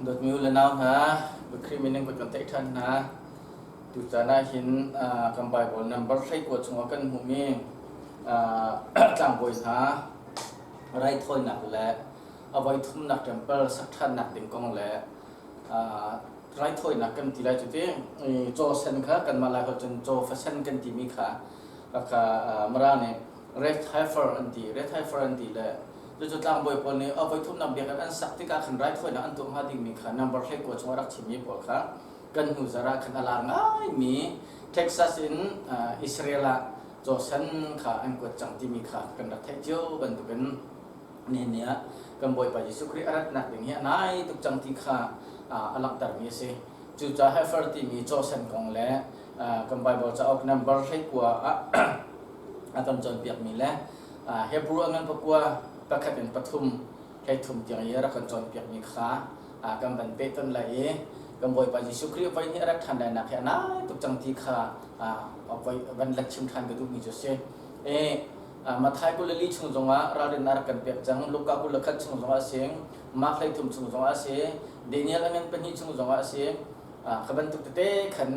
Dawtmi u le nau hna, Khrih min in kan theih ṭhan hna. Tucaan ah hin kan Bible number 19 chungah kan hmuhmi tlangbawi hna raithawinak le a voi thumnak temple sak ṭhannak ding kong le raithawinak kan ti lai cu ti caw sen kha kanmah Lai holh cun caw fasen kan timi kha kha Mara nih red heifer an ti red heifer an ti le Cucu tlangbawi pawl nih a voithumnak biakinn an sak tikah khan raithawinak an tuah hnga dingmi kha number 19 chungah rak chimmi pawl kha kan hnu zarh ah khan a lar ngaimi Texas in Israel ah cawsan kha an kuat cang timi kha kan rak theih cio bantukin nihin ni ah kan Bawipa Jesuh Khrih a ratnak ding hi a nai tuk cang ti kha a langhtermi a si. Cucaah heifer timi cawsan kong le kan Bible cauk number 19 ah a kan cawnpiakmi le Hebrew a ngan pakua pakhat in pathum hleithum tiang i a rak kan cawnpiakmi kha kan van peh ton lai i kan Bawipa Jesuh Khrih voi nih a rak ṭhan lainak hi a nai tuk cang ti kha van let chim ṭhan ka duhmi cu a si. Matthai 24 chung zongah ralrin a rak kan pek cang, Luka 21 chung zongah a si, Mark 13 chung zongah a si, Daniel a ngan pahnih chung zongah a si. Kha bantuk tete khan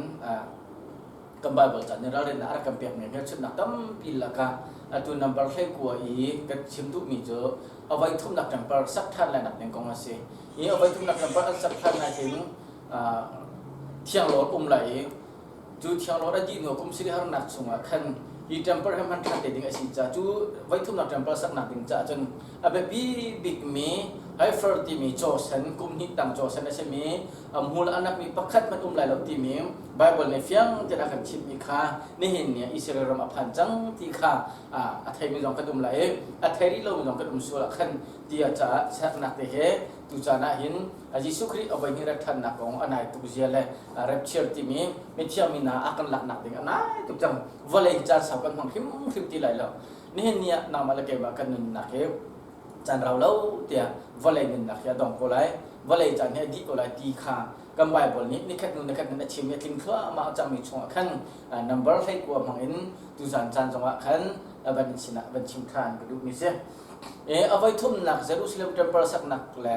kan Bible ca nih ralrinnak a rak kan pekmi hmelchunhnak tampi lakah atu number 19 i kan chim duhmi cu a voi thumnak temper sak ṭhan lainak ding kong a si. Hi a voi thumnak temper an sak ṭhan lai hin thianglawr um lai i cu thianglawr a dih hnu kum sili harnak chungah khan hi temper he hman ṭhan te ding a si caah cu voi thumnak temper saknak ding caah cun a biapi bikmi heifer timi cawsen kum hnih tang cawsen a simi a hmul a nakmi pakhat hmanh um lai lo timi Bible nih fiang tein a kan chimhmi kha nihin ni ah Israel ram a phan cang ti kha a theimi zong kan um lai i a thei rih lomi zong kan um sual ah khan ti caah sernak te he tu caan ah hin Jesuh Khrih a voi hnih rat ṭhannak kong a nai tuk zia le rapture timi mithiang mi hna a kan laknak ding a nai tuk cang. Vawlei caan sau kan hmang hrimhrim ti lai lo. Nihin ni ah nangmah le keimah kan nunnak hi caan rau lo tiah vawlei nunnak hi a dong ko lai, vawlei caan hi a dih ko lai ti kha kan Bible nih nikhat hnu nikhat in a chim i a tling thluahmah a cangmi chungah khan number 19 hmang in tuzan caan zongah khan van in sinah van chim ṭhan ka duhmi si. A voi thumnak Jerusalem temple saknak le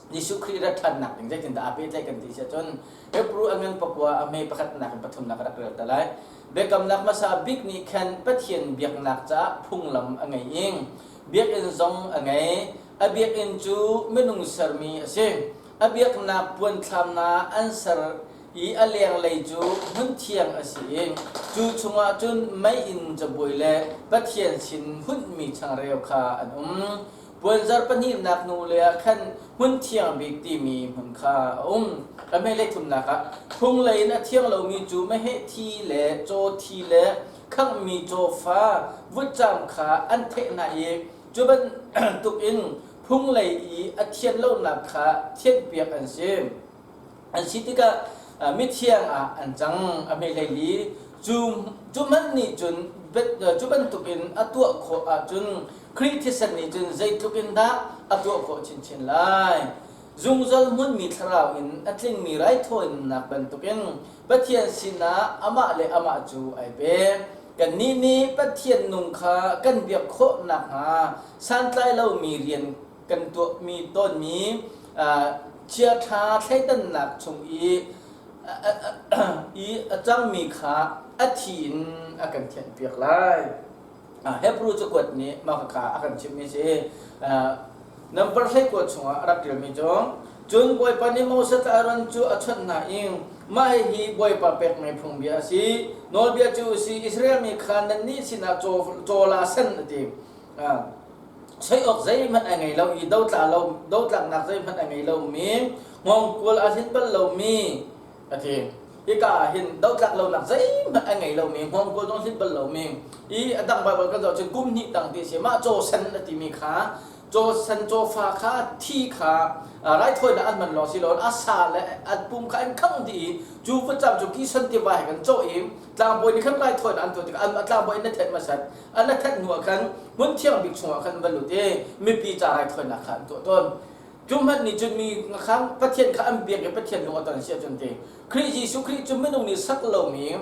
Jesuh Khrih rat ṭhannak ding zeitindah aa pehtlaih kan ti si ahcun Hebrew a ngan pakua a hme pakhatnak in pathumnak a rak rel te lai. Biakamnak hmasa bik nih khan Pathian biaknak caah phunglam a ngei i biakinn zong a ngei. A biakinn cu minung sermi a si. A biaknak puanthlam hna an ser i a lenglei cu hmunthiang a si i cu chungah cun meiinn cabuai le Pathian sin hunhmi changreu kha an um. Puanzar pahnihnak hnulei ah khan hmunthiang bik timi hmun kha a um. A hmeilei thumnak ah phunglei in a thiang lomi cu meheh thi le caw thi le khanghmi cawfa vutcam kha an theh hna i cu bantuk in phunglei i a thian lonak kha thianhpiak an si. An si tikah mithiang ah an cang. A hmeilei li cu cu hmanh nih cun cu bantukin a tuah khawh ahcun Khrih thisen nih cun zeitluk in dah a tuah khawh chinchin lai. Zungzal hmunmi thlarau in a tlingmi raithawinak bantukin Pathian sinah amah le amah cu ai pe. Kannih nih Pathian nung kha kan biak khawh nakhnga santlai lomi rian kan tuahmi tawnmi chiaṭha thleidannak chung i i a cangmi kha a thi in a kan thianhpiak lai. Hebrew cakuat nih mah kha a kan chimhmi si. Number 19 chungah a rak ṭialmi cu cun Bawipa nih Moses le Aaron cu a chawnh hna i mah hihi Bawipa pekmi phungbia a si. Nawlbia cu a si Israel mi kha nannih sinah caw la sen a ti. Soi awk zeihmanh a ngei lo i dotla lo dotlaknak zeihmanh a ngei lomi hngawngkual a hlinh bal lomi a ti. Hika ah hin dotlak lonak zeihmanh a ngei lomi hngawngkual zong hlinh bal lomi i a dang Bible kan zoh cun kum hnih tang ti a si. Mah caw sen a timi kha caw sen cawfa kha thi kha raithawinak an hman lawng si loin a sa le an pum kha an khangh dih i cu vutcam cu kison tiva he kan cawh i tlangbawi nih khan raithawinak an tuah tikah an tlangbawi an na thenh hmasat an na thenh hnu ah khan hmun thiang bik chungah khan va lut i mipi ca raithawinak kha an tuah tawn. Cu hmanh nih cun mi kha Pathian kha an biak i Pathian lung a ton si ahcun ti Khrih Jesuh Khrih cu minung nih sak lomi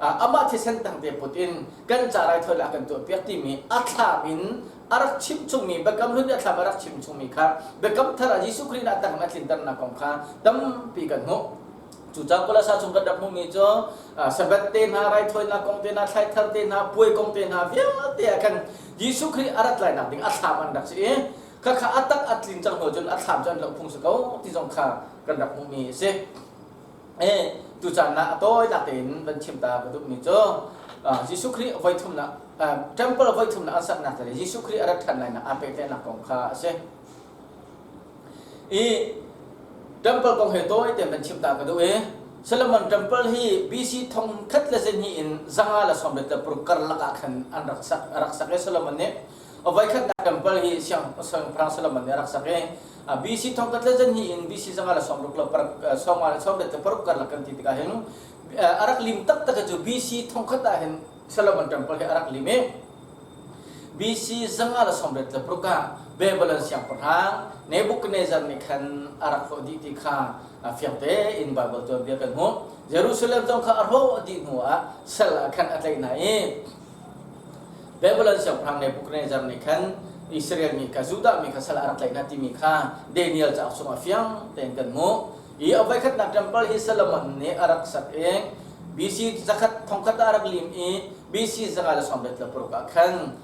amah thisen tangte put in kan ca raithawinak a kan tuahpiak timi a thlam in. a rak chim chungmi Biakam Hlun i a thlam a rak chim chungmi kha Biakam Thar ah Jesuh Khrih nih a tak in a tlinternak kong kha tampi kan hmuh. Cucaah Kolasa chung kan rak hmuhmi cu Sabbath te hna, raithawinak kong te hna, thlaithar te hna, puai kong te hna vialte ah khan Jesuh Khrih a rat lainak ding a thlam an rak si i khakha a tak a tlin cang hnu cun a thlam cu an loh phung si ko ti zong kha kan rak hmuhmi a si. E tucaan ah a tawinak tein van chim ta ka duhmi cu Jesuh Khrih voi thumnak temple voi thumnak an saknak le Jesuh Khrih a rat ṭhan lainak aa pehtlaihnak kong kha a si. I temple kong he tawi tein van chim ta ka duh i Solomon temple hi BC thong khat le zahnih in 596 karlak ah khan an rak sak a rak sak i Solomon nih a voikhatnak temple hi siangpahrang Solomon nih a rak sak i BC thong khat le zahnih in BC 596 karlak kan ti tikah hin a rak lim taktak cu BC thong khat ah hin Solomon temple hi a rak lim i BC 596 ah Babylon siangpahrang Nebuchadnezzar nih khan a rak hrawh dih ti kha fiang tein Baibal tuanbia kan hmuh. Jerusalem zong kha a hrawh dih hnu ah sal ah khan a tlaih hna i Babylon siangpahrang Nebuchadnezzar nih khan Israel mi kha Judah mi kha sal ah a rak tlaih hna timi kha Daniel cauk chungah fiang tein kan hmuh. I a voikhatnak temple hi Solomon nih a rak sak i BC zakhat thongkhat ah a rak lim i BC 596 ah khan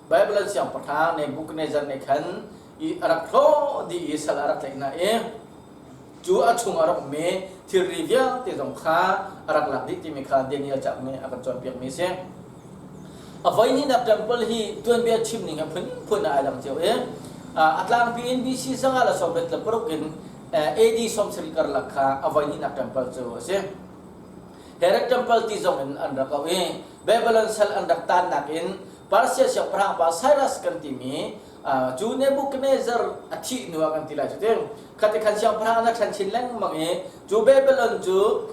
Babylon siangpahrang Nebuchadnezzar nih khan i a rak hlawh dih i sal a rak tlaih hna i cu a chung a rak ummi thilri vialte zong kha a rak lak dih timi kha Daniel cauk nih a kan cawnpiakmi a si. A voihnihnak temple hi tuanbia chim ning he phunphun ah ai dang cio i a tlangpi in BC 596 in AD 70 karlak kha a voihnihnak temple cu a si. Herod temple ti zong in an rak auh i Babylon sal an rak tannak in Persia siangpahrang pa Cyrus kan timi cu Nebuchadnezzar a thih hnu ah kan ti lai cu ti khati khan siangpahrang an ṭhan chin lengmang i cu Babylon cu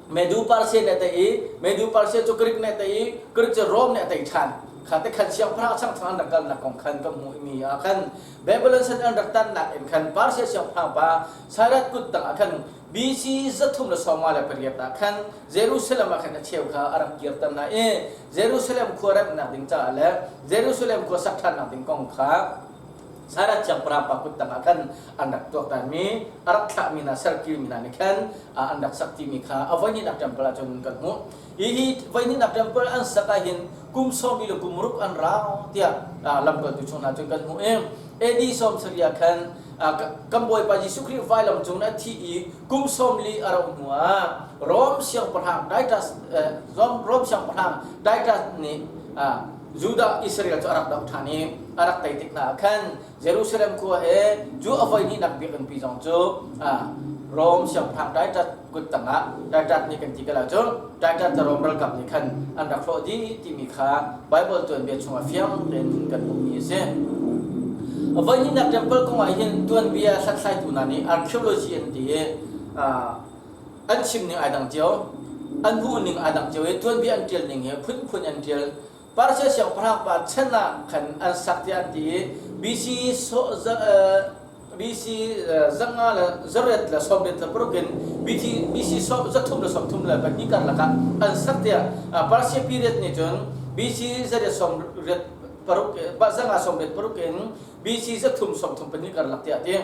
Medu Persia nih a tei i Medu Persia cu Greek nih a tei i Greek cu Rome nih a tei ṭhan. Kha te khan siangpahrang changchang an rak kalnak kong khan kan hmuh mi ah khan Babylon san an rak tannak in khan Persia siangpahrang pa Cyrus kut tang ah khan BC 358 ah khan Jerusalem ah khan a cheu kha a rak kirter hna i Jerusalem khua remhnak ding caah le Jerusalem khua sak ṭhannak ding kong kha Sarat siangpahrang pa kut tangah khan an rak tuaktanmi, a rak thlahmi hna, serkirmi hna nih khan an rak sak timi kha a voihnihnak temple ah cun kan hmuh. Hihi voihnihnak temple an sak ahhin kum sawmi le kum ruk an rau tiah lamkaltu chung hna cun kan hmuh i AD 70 ah khan kan Bawipa Jesuh Khrih vailam cung a thi i kum 40 a rauh hnu ah Rom siangpahrang Titus Rom siangpahrang Titus nih Judah Israel cu a rak doh ṭhan i a rak tei tik hna ah khan Jerusalem khua he cu a voi hnihnak biakinn pi zong cu Rom siangpahrang Titus kut tangah Titus nih kan ti ko lai cu Titus le Rom ralkap nih khan an rak hrawh dih timi kha Baibal tuanbia chungah fiang tein kan hmuhmi a si. A voi hnihnak temple kong ah hin tuanbia hlathlaitu hna nih archaeology an ti i an chim ning ai dang cio an hmuh ning ai dang cio i tuanbia an ṭial ning hi phunphun an ṭial Persia siangpahrang pa chan ah khan an sak tiah an ti i BC BC zanga le zariat le sawmriat le paruk in BC BC 332 karlak ah an sak tiah Persia period nih cun BC zariat sawmriat paruk zanga sawmriat paruk in BC 334 karlak tiah ti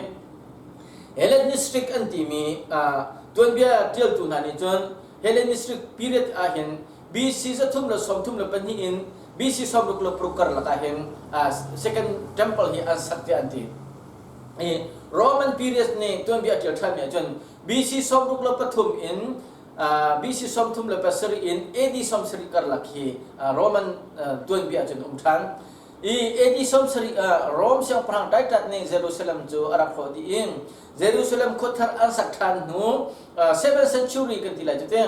Hellenistic an timi tuanbia ṭialtu hna nih cun Hellenistic period ahhin BC 332 in BC 66 karlak ahhin Second Temple hi an sak tiah an ti. I Roman period nih tuanbia a ṭial ṭhanmi ahcun BC 63 in BC 37 in AD 70 karlak hi Roman tuanbia ahcun um ṭhan. I AD 70 ah Rom siangpahrang Titus nih Jerusalem cu a rak hrawh dih i Jerusalem khuathar an sak ṭhan hnu 7th century kan ti lai cu te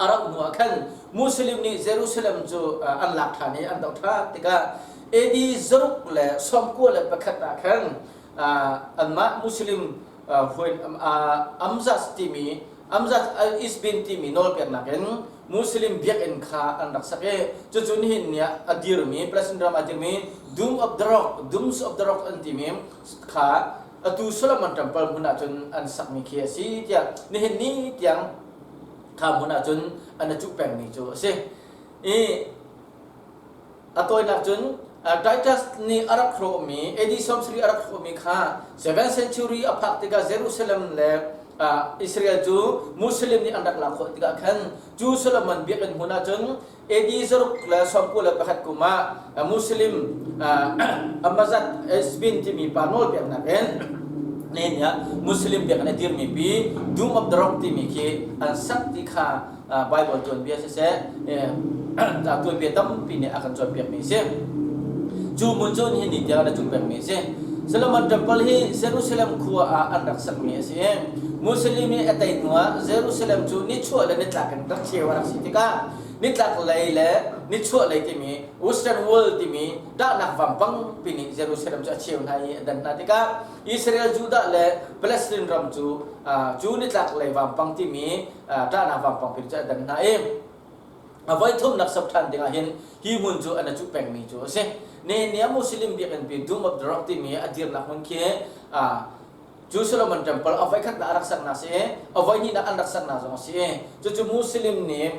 a rauh hnu ah khan Muslim nih Jerusalem cu an lak ṭhan i an doh ṭhan tikah AD 691 ah khan anmah Muslim Amzas timi Amzas al-Isbin timi nawlpeknak in Muslim biakinn kha an rak sak i cucu nihin ni ah a dirmi Palestine ram ah a dirmi Dome of the Rock Domes of the Rock an timi kha atu Solomon Temple hmun ah cun an sakmi khi a si tiah nihin ni tiang kha hmun ah cun an i cuh pengmi cu a si. I. A tawinak cun Titus nih a rak hrawhmi AD 70 a rak hrawhmi kha 7th century a phak tikah Jerusalem le Israel cu Muslim nih an rak lak khawh tikah khan cu Solomon biakinn hmun ahcun AD 691 kum ah Muslim Ahmad Isbin timi pa nawlpeknak in nihin ah Muslim biakinn a dirmi pi Dome of the Rock timi khi an sak ti kha Bible tuanbia siseh tuanbia tampi nih a kan cawnpiakmi a si. Cu hmun cu nihin ni tiang an cung pengmi a si. Solomon Temple hi Jerusalem khua ah an rak sakmi a si i Muslim i a tei hnuah Jerusalem cu nichuah le nitlak in rak cheu a rak si tikah nitlak lei le nichuah lei timi Western Wall timi ṭahnak vampang pi nih Jerusalem cu a cheu hna i a dan hna tikah Israel, Judah le Palestine ram cu cu nitlak lei vampang timi ṭahnak vampang pin cu a dan hna i a voi thumnak sak ṭhan dingah hin hi hmun cu an cuh pengmi cu a si. Nihin ni ah Muslim biakinn pi Dome of the Rock timi a dirnak hmun khi cu Solomon Temple a voikhatnak a rak saknak si i a voihnihnak an rak saknak zong a si i cucu Muslim nih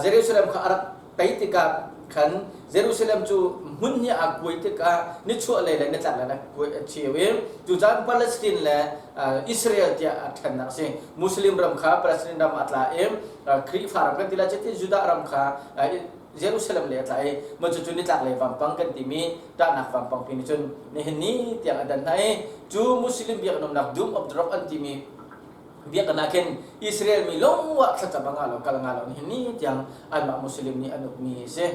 Jerusalem kha a rak tei tikah khan Jerusalem cu hmun hnih ah kuai tikah nichuah lei le nitlak lei kuai a cheu i cucaan Palestine le Israel tiah a ṭhennak a si. Muslim ram kha Palestine ram a tla i Khrihfa ram kan ti lai cuti Judah ram kha Jerusalem lei a tla i mah cucu nitlak lei vampang kan timi ṭahnak vampang pi nih cun nihin ni tiang a dan hna i cu Muslim biaknumnak Dome of the Rock an timi biakinn ah khin Israel mi lawng thlacam a ngah lo kal ngah lo nihin ni tiang anmah Muslim nih an ukmi a si.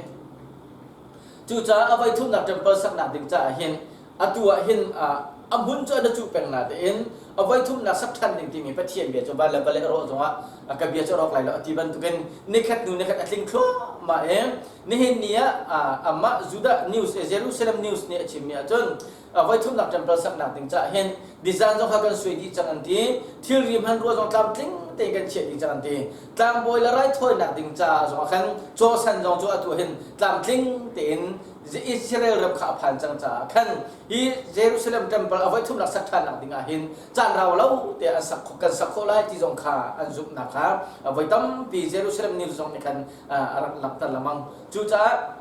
Cucaah a voi thumnak temple saknak ding caah hin atu ah hin a hmun cu an cuh peng na tein a voi thumnak sak ṭhan ding timi Pathian bia cu van le vawlei a rawh zongah ka bia cu a rawk lai lo a ti bantukin nikhat hnu nikhat a tling thluahmah i nihin ni ah amah Judah News Jerusalem News nih a chimmi ahcun voi thumnak temple saknak ding caah hin design zong kha kan suai dih cang an ti thilri hmanrua zong tlamtling tein kan chiah dih cang an ti tlangbawi le raithawinak ding caah zong ah khan cawsan zong cu atu hin tlamtling tein Israel ram kha a phan cang caah khan hi Jerusalem temple a voi thumnak sak ṭhannak ding ah hin caan rau lo te an sak kan sak khawh lai ti zong kha an zumhnak kha voi tampi Jerusalem news zong nih khan a rak langhter lengmang cucaah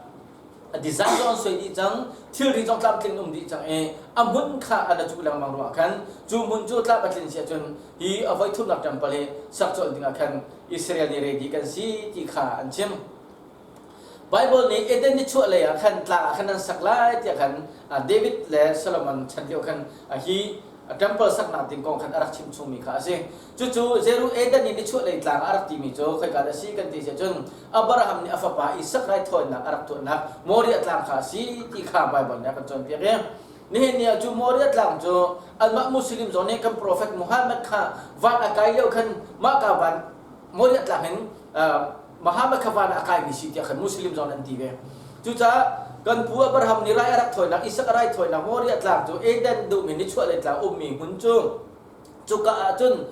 design zong an suai dih cang thilri zong tlamtling um dih cang i a hmun kha an a cuh lengmang ruah khan cu hmun cu tlap a tlin si ahcun hi a voi thumnak temple hi sak colh dingah khan Israel nih ready kan si ti kha an chim Bible nih Eden nichuah lei ah khan tlang ah khan an sak lai tiah khan David le Solomon chan lio khan hi temple saknak ding kong khan a rak chim chungmi kha a si. Cucu Jeru Eden i nichuahlei tlang a rak timi cu khoika dah si kan ti si ahcun Abraham nih a fapa Isak raithawinak a rak tuahnak Moriah tlang kha a si ti kha Bible nih a kan cawnpiak i nihin ni ah cu Moriah tlang cu anmah Muslim zong nih kan prophet Muhammad kha van a kai lio khan mah ka van Moriah tlang in Muhammad kha van ah a kaimi si tiah khan Muslim zong an ti ve. Cucaah kan pu Abraham nih rai a rak thawinak, Isak a rai thawinak Moriah tlang cu Eden duhmi nichuahlei tlang ummi hmun cu cuka ah cun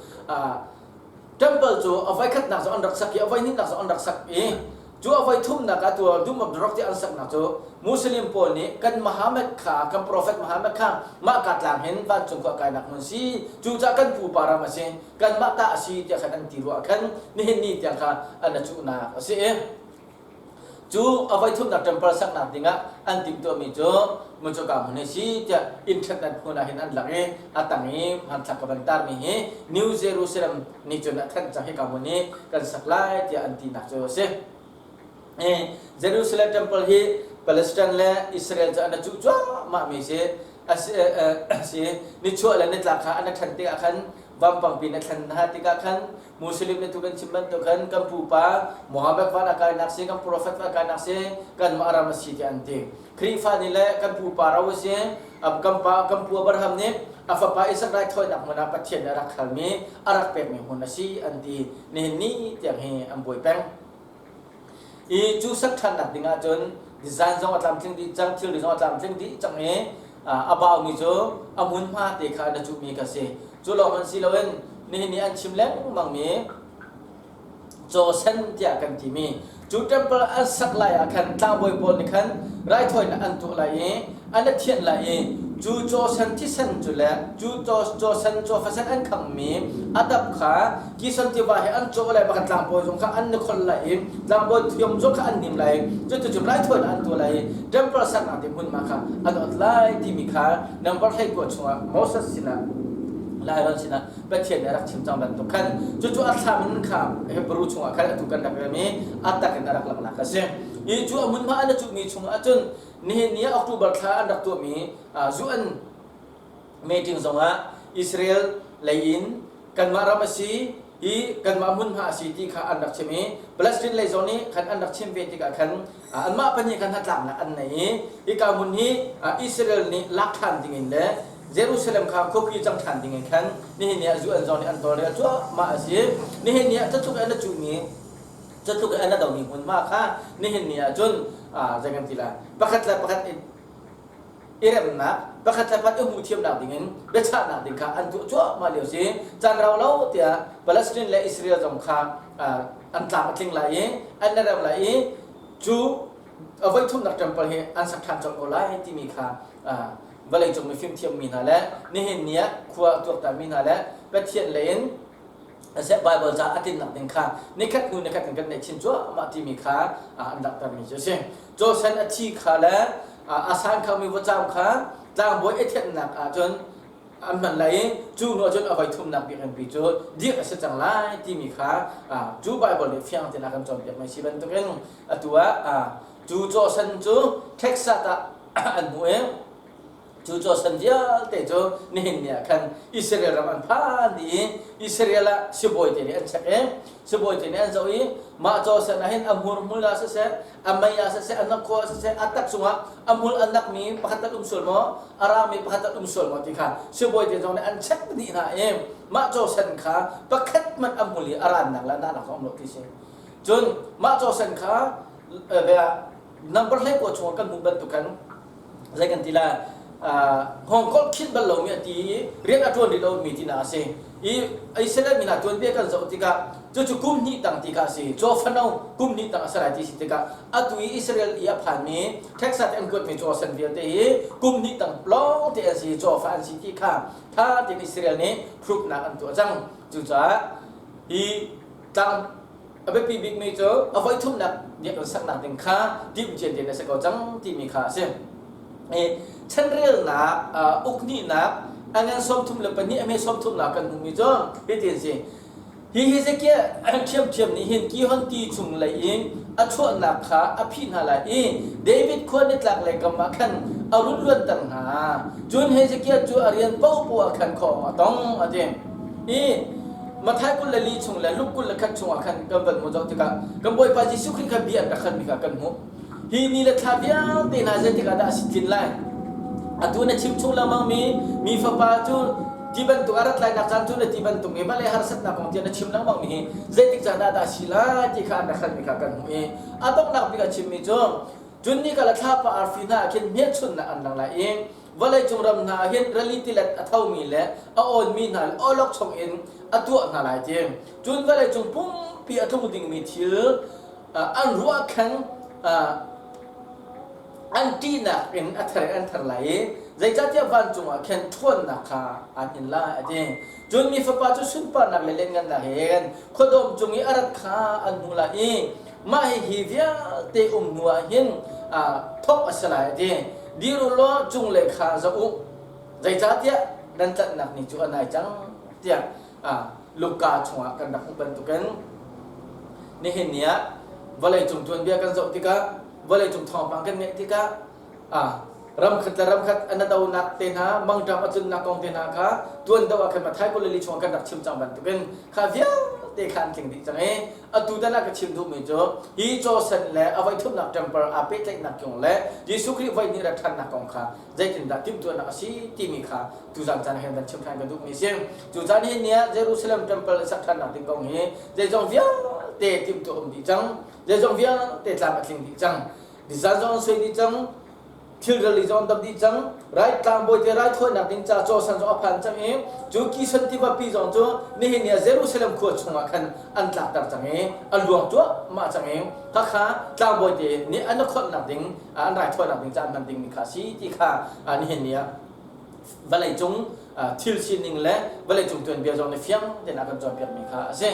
temple cu a voikhatnak zong an rak sak i a voihnihnak zong an rak sak i cu a voithumnak ah tu Doom of the Rock ti an saknak cu Muslim pawl nih kan Muhammad kha kan prophet Muhammad kha mah ka tlang hin vancung khua kainak hmun si cucaah kan pupa ram a si kanmah ta a si tiah khan an ti ruah khan nihin ni tiang kha an a cuhnak a si i cu a voithumnak temple saknak dingah an timhtuahmi cu Mucuka hmun hi si tiah internet hmun ah hin an lak i a tang i hmanthlak ka van tarmi hi New Jerusalem nih cun a thanh cang hika hmun hi kan sak lai tiah an tinak cu a si. Jerusalem temple hi Palestine le Israel cu an cuh cuahmah mi si si nichuah le nitlak kha an ṭhen tikah khan vampang pin a thlen hna tikah khan Muslim nih tu kan chim bantuk khan kan pupa Muhammad van a kainak si kan prophet van a kainak si kan mah ram a si tiah an ti Khrihfa nih le kan pupa ro a si kan pa kan pu Abraham nih a fapa Isaac raithawinak hmun ah Pathian nih a rak halmi a rak pekmi hmun a si an ti nihin ni tiang hi an buai peng I cu sak ṭhannak ding ahcun design zong a tlamtling dih cang, thilri zong a tlamtling dih cang i a baumi cu a hmunhma te kha na cuhmi kha si. Cu lawng hmanh si loin nihin ni an chim lengmangmi caw sen tiah kan timi. Cu temple an sak lai ah khan tlangbawi pawl nih khan raithawinak an tuah lai i an i thianh lai i cu cawsen thisen cu le cu cawsen cawfasen an khanghmi a dap kha Kison tiva he an cawh lai bak tlangbawi zong kha an ni kholh lai i tlangbawi thiam zong kha an nim lai cuticun raithawinak an tuah lai i temple saknak ding hmunhma kha an ot lai timi kha number 19 chungah Moses sinah Aaron sinah Pathian nih a rak chim cang bantuk khan cucu a thlam in kha Hebrew chungah khan atu kan rak rem i a tak in a rak langhnak a si. I cu a hmunhma an i cuhmi chungah cun nihin ni ah October thla an rak tuahmi UN meeting zongah Israel lei in kanmah ram a si i kanmah hmunhma a si ti kha an rak chim i Palestine lei zong nih khan an rak chim ve tikah khan anmah pahnih khan hnatlaknak an nei i hika hmun hi Israel nih lak ṭhan dingin le Jerusalem kha khuapi cang ṭhan dingin khan nihin ni ah UN zong nih an tawlrel cuahmah a si. Nihin ni ah catluk in a cuhmi catluk in a domi hmunhma kha nihin ni ah cun zei kan ti lai pakhat le pakhat i remnak pakhat le pakhat i hmuhthiamnak dingin biachahnak ding kha an tuah cuahmah lio si. Caan rau lo tiah Palestine le Israel zong kha an tlam a tling lai i an i rem lai i cu a voithumnak temple hi an sak ṭhan colh ko lai timi kha vawleicung mifim thiammi hna le nihin ni ah khua a tuaktanmi hna le Pathian lei in Bible ca a tlinnak ding kha nikhat hnu nikhat in kan neih chin cuahmah timi kha an langhtermi cu a si. Josen a thi kha le a san khomi vawcam kha tlangbawi i thenhnak ahcun an hman lai i cu hnu ahcun a voi thumnak biakinn cu dirh a si cang lai timi kha cu Bible nih fiang tein a kan cawnpiak mi si bantukin atu ah cu cawsan cu Texas ah an hmuh i cu cawsan vialte cu nihin ni ah khan Israel ram an phan dih i Israel ah sibawi te nih an check i sibawi te nih an zoh i mah cawsan ah hin a hmurhmul ah siseh a mei ah siseh a hnakhaw ah siseh a tak cungah a hmul a nakmi pakhat tal um sual maw a rangmi pakhat tal um sual maw ti kha sibawi te zong nih an check dih hna i mah cawsen kha pakhat hmanh a hmul i a rannak le a nahnak zong um lo ti si cun mah cawsen kha number 19 chungah kan hmuh bantuk khan zei kan ti lai hngawngkol khinh bal lomi a ti i rian a ṭuan rih lomi tinak a si i Israel mi hna tuanbia kan zoh tikah cucu kum hnih tang ti kha a si caw fano kum hnih tang a si lai ti si tikah atu i Israel i a phanmi Texas an kuatmi caw sen vialte hi kum hnih tang lawng te an si caw fa an si ti kha tha tein Israel nih proof-nak an tuah cang cucaah hi tlang a biapi bikmi cu a voi thumnak biakinn saknak ding kha timhcia tein a si ko cang timi kha a si. I chanrelnak uknihnak a ngan 32 a hme 30nak kan hmuhmi cu hitin si. Hi Hezekiah ṭhiamṭhiam nih hin Gihon ti chung lei in a chuahnak kha a phih hna lai i David khua nitlak lei kam ah khan a run luanter hna. Cun Hezekiah cu a rian paohpaoh ah khan khawng a tong a ti. I Matthai 24 chung le Luke 21 chungah khan kan van hmuh zoh tikah kan Bawipa Jesuh Khrih kha bia an rak halmi kha kan hmuh. Hi ni le thla vialte hna zeitik ah dah a si tlin lai? Atu na chim chung lengmangmi mi fapa cu ti bantuk a rat lainak caan cu na ti bantuk i vawlei harsatnak kong tiah na chim lengmangmi hi zeitik caan ah dah a si lai ti kha an rak halmi kha kan hmuh i a donghnak bik a chimmi cu cun ni ka le thlapa arfi hna ah khin hmelchunhnak an lang lai i vawleicung ram hna ah hin rali tilet a thomi le a awnmi hna le awlokchong in a tuah hna lai ti cun vawleicung pumpi a tlung dingmi thil an ruah khan an ṭihnak in a ther an ther lai i zeicahtiah vancung ah khin ṭhawnnak kha aa hnin lai a ti cun mi fapa cu sunparnak le lianngannak he khuadawm cung i a rat kha an hmuh lai i mah hihi vialte um hnu ah hin thawk a si lai a ti. Dir u law cunglei kha zoh u, zeicahtiah nan tlanhnak ni cu a nai cang tiah Luka chungah kan rak hmuh bantukin nihin ni ah vawleicung tuanbia kan zoh tikah vawleicung thawngpang kan ngeih tikah ramkhat le ramkhat an donak te hna mangṭam a tlunnak kong te hna kha tuan deuh ah khan Matthai 24 chungah kan rak chim cang bantukin kha vialte kha an tling dih cang i atu tan ah ka chim duhmi cu hi cawsen le a voithumnak temple aa pehtlaihnak kong le Jesuh Khrih voi hnih rat ṭhannak kong kha zeitindah timhtuahnak a si timi kha tuzan caan ah hin van chim ṭhan ka duhmi a si. Cu caan hi ni ah Jerusalem temple a sak ṭhannak ding kong hi zeizong vialte timhtuah um dih cang. Zeizong vialte tlam a tling dih cang. Nizan zong an soi dih cang. Thilrali zong an dap dih cang. Rai tlangbawi te raithawinak ding ca cawsan zong a phan cang i cu Kison tivapi zong cu nihin ni ah Jerusalem khua chungah khan an tlakter cang i a luang cuahmah cang i khakha tlangbawi te nih an i kholhnak ding an raithawinak ding ca an hman dingmi kha a si ti kha nihin ni ah vawleicung thil sining le vawleicung tuanbia zong nih fiang tein a kan cawnpiakmi kha a si.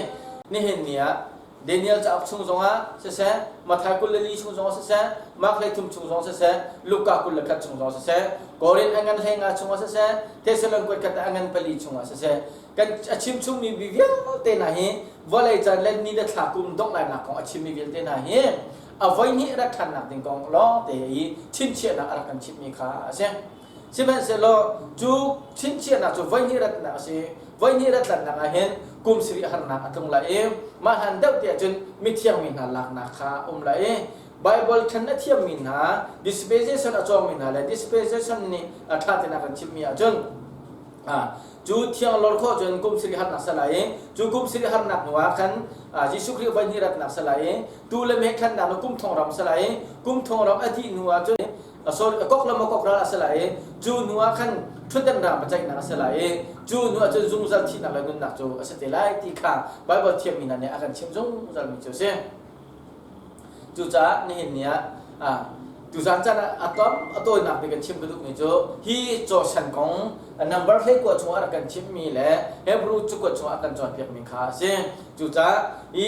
Nihin ni ah Daniel cauk chung zongah siseh, Matthai 24 chung zongah siseh, Mark 13 chung zongah siseh, Luka 21 chung zongah siseh, Korin a ngan 15 chungah siseh, Thessalon kuatkhat a ngan pali chungah siseh, kan a chim chungmi bi vialte hna hi vawlei caan le ni le thla kum dongh lainak kong a chimmi vialte hna hi a voi hnih rak ṭhannak ding kong lawng te i chimchiahnak a rak kan chimhmi kha a si. Sihmanhsehlaw cu chimchiahnak cu voi hnih ratnak a si. Voi hnih rat tlannak ah hin kum sarih harnak a tlung lai i mah hlan deuh te ahcun mithiang mi hna laknak kha a um lai i Bible ṭhen a thiammi hna dispensation a cawngmi hna le dispensation nih a ṭha tein a kan chimhmi ahcun cu thiang lor khawh cun kum sarih harnak sa lai i cu kum sarih harnak hnu ah khan Jesuh Khrih voi hnih ratnak sa lai i tu le meh thlannak nu kum thong ram sa lai i kum thong ram a dih hnu ah cun sorry kok le kok ral a si lai i cu hnu ah khan ṭhutdan ram biaceihnak a si lai i cu hnu ah cun zungzal thihnak le nunnak cu a si te lai ti kha Bible thiammi hna nih a kan chimh zungzal mi cu a si. Cucaah nihin ni ah tuzan caan ah a tam a tawinak bik kan chim ka duhmi cu hi cawsan kong number 19 chungah a rak kan chimhmi le Hebrew cakuat chungah a kan cawnpiakmi kha a si. Cucaah hi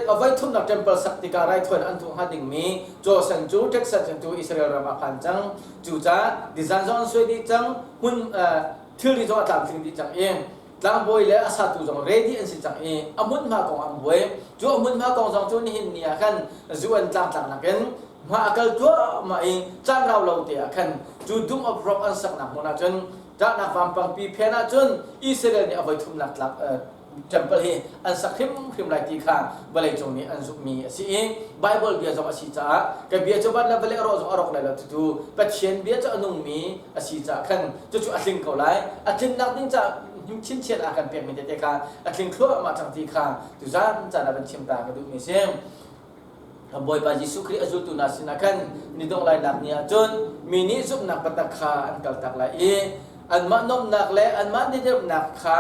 voi thumnak temple sak tikah raithawinak an tuah hnga dingmi cawsan cu Texas cu Israel ram ah phan cang. Cucaah design zong an suai dih cang, hmun thilri zong a tlamtling dih cang i tlangbawi le a satu zong ready an si cang i a hmunhma kong an buai. Cu a hmunhma kong zong cu nihin ni ah khan zu an tlangtlak nakin hma a kal thluahmah i caan rau lo te ah khan cu Doom of Rock an saknak hmun ah cun ṭahnak vampangpi phen ah cun Israel nih a voi thumnak tlak temple hi an sak hrimhrim lai ti kha vawleicung nih an zumhmi a si i Bible bia zong a si caah ka bia cu van le vawlei a rawh zong a rawk lai lo cucu Pathian bia cu a nungmi a si caah khan cucu a tling ko lai. A tlinnak ding caah chinchin a kan pekmi tete kha a tling thluahmah cang ti kha tuzan caan ah van chim ta ka duhmi a si. Bawipa Jesuh Khrih a zultu hna sinah khan ni dongh lainak ni ah cun mi nih zumhnak biatak kha an kaltak lai i anmah nuamhnak le anmah diriamhnak kha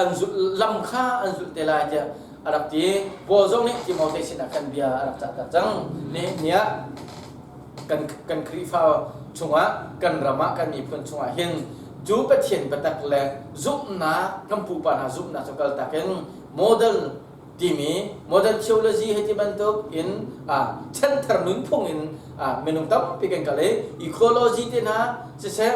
an zulh lam kha an zulh te lai tiah a rak ti. Paul zong nih Timote sinah khan bia a rak cahter cang. Nihin ni ah kan kan Khrihfa chungah kan ram ah kan miphun chungah hin cu Pathian biatak le zumhnak kan pupa hna zumhnak cu kaltak in model timi modern theology hei ti bantuk in chanthar nunphung in minung tampi kan kal i ecology te hna siseh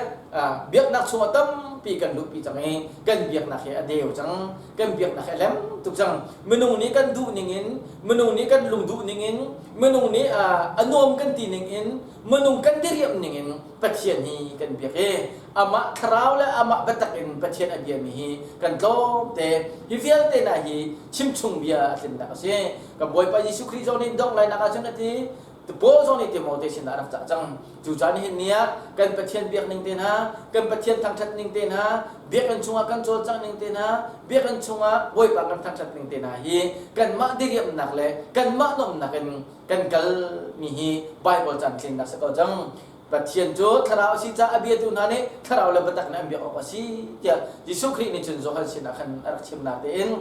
biaknak chungah tampi kan luhpi cang i kan biaknak hi a deu cang, kan biaknak hi a lem tuk cang. Minung nih kan duh ning in, minung nih kan lung duh ning in, minung nih a nuam kan ti ning in, minung kan diriam ning in Pathian hi kan biak i amah thlarau le amah biatak in Pathian a biami hi kan tlawmte. Hi vialte hna hi chimchung bia a tlinnak a si. Kan Bawipa Jesuh Khrih zong nih dongh lainak ahcun a ti. Paul zong nih Timote sinah a rak cah cang. Cucaah nihin ni ah kan Pathian biak ning te hna, kan Pathian thangṭhat ning te hna, biakinn chungah kan cawlcangh ning te hna, biakinn chungah Bawipa kan thangṭhat ning te hna hi kanmah diriamnak le kanmah nuamhnak in kan kalmi hi Bible caan tlinnak si ko cang. Pathian cu thlarau a si caah a biatu hna nih thlarau le biatak nih an biak awk a si tiah Jesuh Khrih nih cun Johan sinah khan a rak chim natein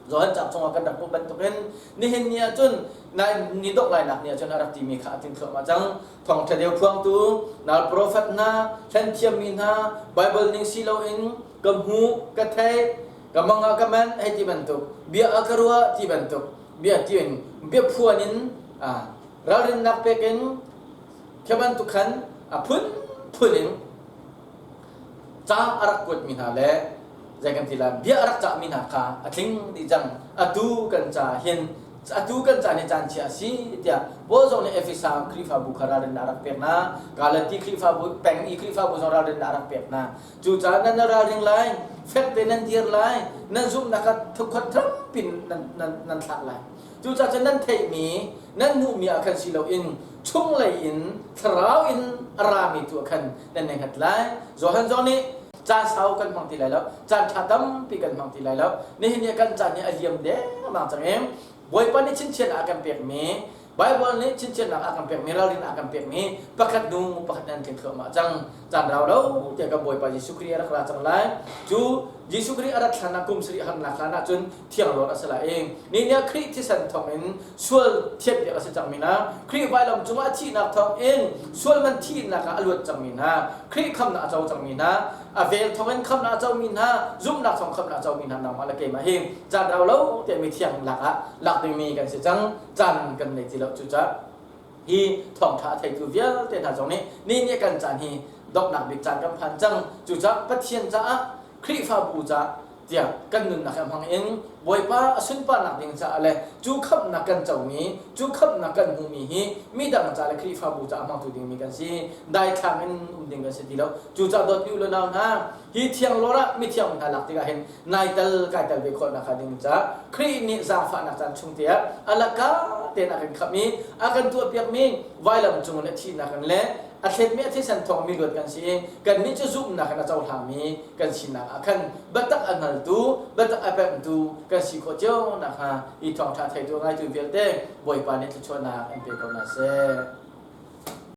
Johan cauk chungah kan rak hmuh bantukin nihin ni ahcun ni dongh lainak ni ahcun a rak timi kha a tling thluahmah cang. Thawngṭha deu phuangtu nal profet hna, hlen thiammi hna, Bible ning si loin ka hmuh, ka theih, ka mang ah ka manh hei ti bantuk, bia ah ka ruah ti bantuk bia tiin bia phuan in ralrinnak pek in Khi bantuk khan a phunphun in ca a rak kuatmi hna le zei kan ti lai, bia a rak cahmi hna kha a tling dih cang. Atu kan ca hin atu kan ca nih caan chia a si tiah Paul zong nih Efesa Khrihfabu kha ralrinnak a rak pek hna. Galati Khrihfabu peng i Khrihfabu zong ralrinnak a rak pek hna. Cucaah nan ralring lai, fek te nan dir lai, nan zumhnak kha thukhat thrampi nan nan nan thlak lai. Cucaah cun nan theihmi, nan hmuhmi ah khan si loin chunglei in thlarau in a rami tu ah khan nan nei hngat lai. Johan zong nih caan sau kan hmang ti lai lo, caan ṭha tampi kan hmang ti lai lo. Nihin ni kan caan hi a liam dengmang cang i Bawipa nih chinchin a kan pekmi Baibal nih chinchennak a kan pekmi ralrin a kan pekmi pakhat hnu pakhat nan tling thluahmah cang. Caan rau lo tiah kan Bawipa Jesuh Khrih a rak ra cang lai. Cu Jesuh Khrih a rat hlan ah kum sarih harnak hlan ah cun thiang lawr a si lai i ni nih Khrih thisen thawngin sual thianhpiak a si cangmi hna, Khrih vailam cungah a thihnak thawngin sual man thihnak ah a luat cangmi hna, Khrih khamnak a co cangmi hna, a vel thawngin khamnak a comi hna, zumhnak thawng khamnak a comi hna nangmah le keimah hi caan rau lo tiah mithiang lak ah lak dingmi kan si cang. Caan kan nei ti lo cucaah hi thawngṭha a theitu vialte hna zong nih ni nih kan caan hi donghnak bik caan kan phan cang. Cucaah Pathian caah Khrihfabu caah tiah kan nunnak he hmang in Bawipa a sunparnak ding caah le cu khamhnak kan comi cu khamhnak kan hmuhmi hi midang ca le Khrihfabu caah hmangtu dingmi kan si. Daithlang in um ding kan si ti lo. Cucaah dawtmi u le nau hna hi thiang lawr ah mithiang hna lak tikah hin nai tal kai tal ve khawh nak ding caah Khrih nih zaangfahnak caan chung te ah a laka tein a kan khamh i a kan tuahpiakmi vailam cung in a thihnak in le a thletmi a thisen thawngmi luat kan si i kannih cu zumhnak in a cohlangmi kan sinak ah khan biatak a hngaltu biatak a pemhtu kan si khawh cio nakhnga i thawngṭha theitu ngaitu vialte Bawipa nih thluachuahnak in pe ko hna seh.